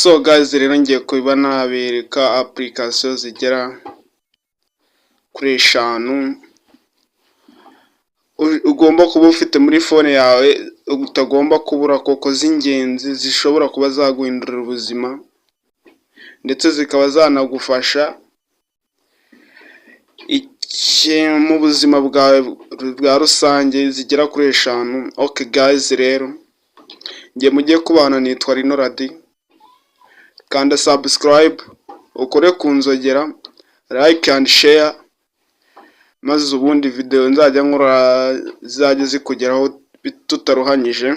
So guys, rero ngiye kuba nabereka application zigera kuri eshanu ugomba kuba ufite muri phone yawe, utagomba kubura koko, z'ingenzi zishobora kuba zaguhindurira ubuzima ndetse zikaba zanagufasha mu buzima bwawe bwa rusange, zigera kuri eshanu. Okay guys, rero njye mugiye kubana nitwa Rino Radi. Kanda subscribe, ukore ku nzogera, like and share, maze ubundi video nzajya nkora zizajye zikugeraho tutaruhanyije,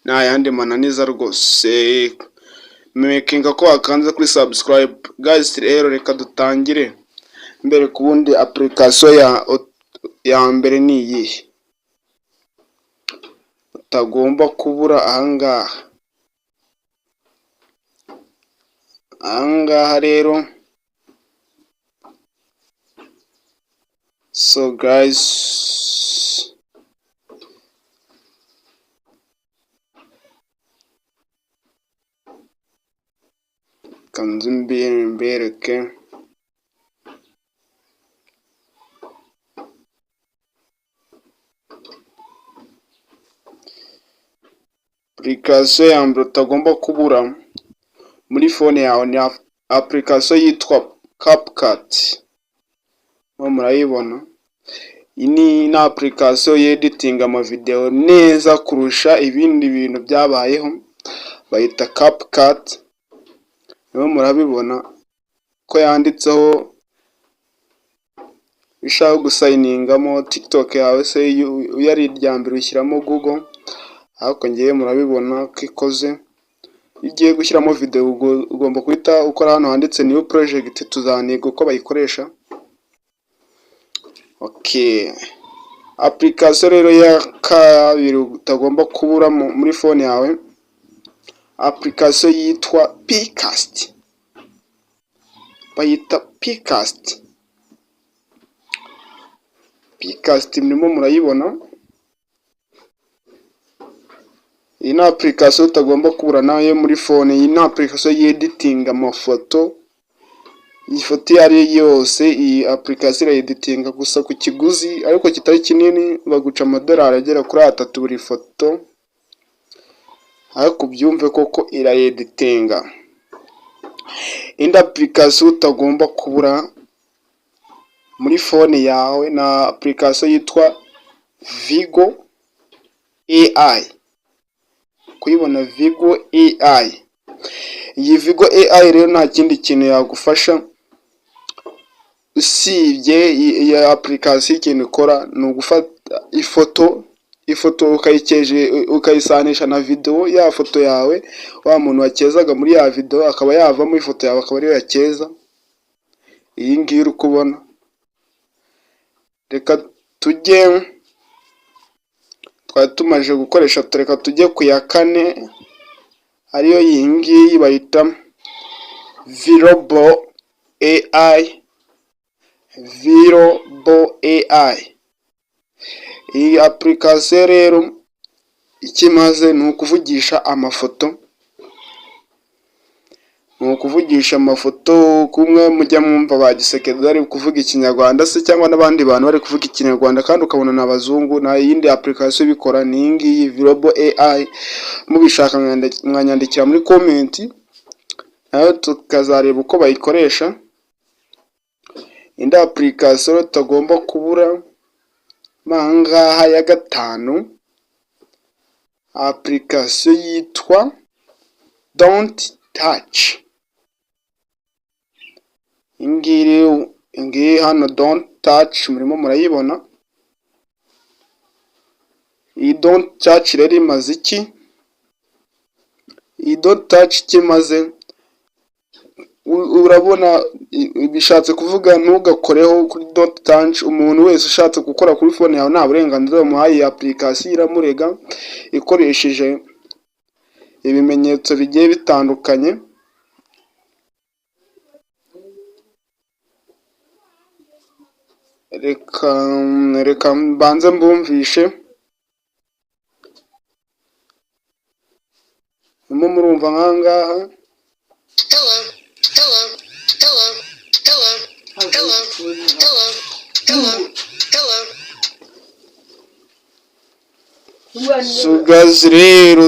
nta yandi mananiza rwose. Makinga ko wakanze kuri subscribe. Guys, rero reka dutangire mbere ku bundi. Application ya mbere ni iyihe utagomba kubura ahangaha? Ahangaha rero, so guys, reka nze mbereke. Application ya mbere utagomba kubura muri phone yawe ni application yitwa CapCut. Murayibona, iyi ni application yeditinga amavideo neza kurusha ibindi bintu byabayeho, bayita CapCut. Niho murabibona ko yanditseho. Iyo ushaka gusigningamo TikTok yawe se, iyo ari irya mbere ushyiramo Google, ariko ngewe murabibona ko ikoze. Iyo ugiye gushyiramo video ugomba guhita ukora hano handitse "new project". Tuzaniga uko bayikoresha. Okay, application rero ya kabiri utagomba kubura muri phone yawe, application yitwa Pinecast, bayita Pinecast. Pinecast murimo murayibona. Iyi ni application utagomba kubura nayo muri phone. Iyi ni application yeditinga amafoto, ifoto iyo ari yo yose iyi application irayeditinga, gusa ku kiguzi ariko kitari kinini, baguca amadolari agera kuri 3 buri foto, ariko ubyumve koko irayeditinga. Indi application utagomba kubura muri phone yawe ni application yitwa Viggle AI. Kuyibona, Viggle AI. Iyi Viggle AI rero nta kindi kintu yagufasha usibye iyi application. Ikintu ikora ni ugufata ifoto ukayisanisha na video, ya foto yawe, wa muntu wakezaga muri ya video akaba yavamo, ifoto yawe akaba ariyo yakeza, iyi ngiyi uri kubona. Reka tujye, twari tumaze gukoresha, reka tujye ku ya kane, ariyo iyi ngiyi bayita Virbo AI. Virbo AI, iyi application rero icyo imaze ni ukuvugisha amafoto, ni ukuvugisha amafoto kumwe mujya mwumva ba Gisekedi bari kuvuga Ikinyarwanda se, cyangwa n'abandi bantu bari kuvuga Ikinyarwanda kandi ukabona ni abazungu. Nta yindi application ibikora, ni iyi ngiyi Virbo AI. Mubishaka mwanyandikira muri comment, nayo tukazareba uko bayikoresha. Indi application tutagomba kubura aha ngaha ya gatanu, application yitwa Don't Touch. Iyi ngiyi hano, Don't Touch, murimo murayibona. Iyi Don't Touch rero imaze iki? Iyi Don't Touch icyo imaze, urabona bishatse kuvuga ntugakoreho kuri Don't Touch. Umuntu wese ushatse gukora kuri phone yawe nta burenganzira bamuhaye, iyi application iramurega ikoresheje ibimenyetso bigiye bitandukanye. Reka mbanze mbumvishe. Murimo murumva nk'ahangaha. Hello. Hello. Hello. Hello. Hello. Hello. Hello. Hello. So guys, rero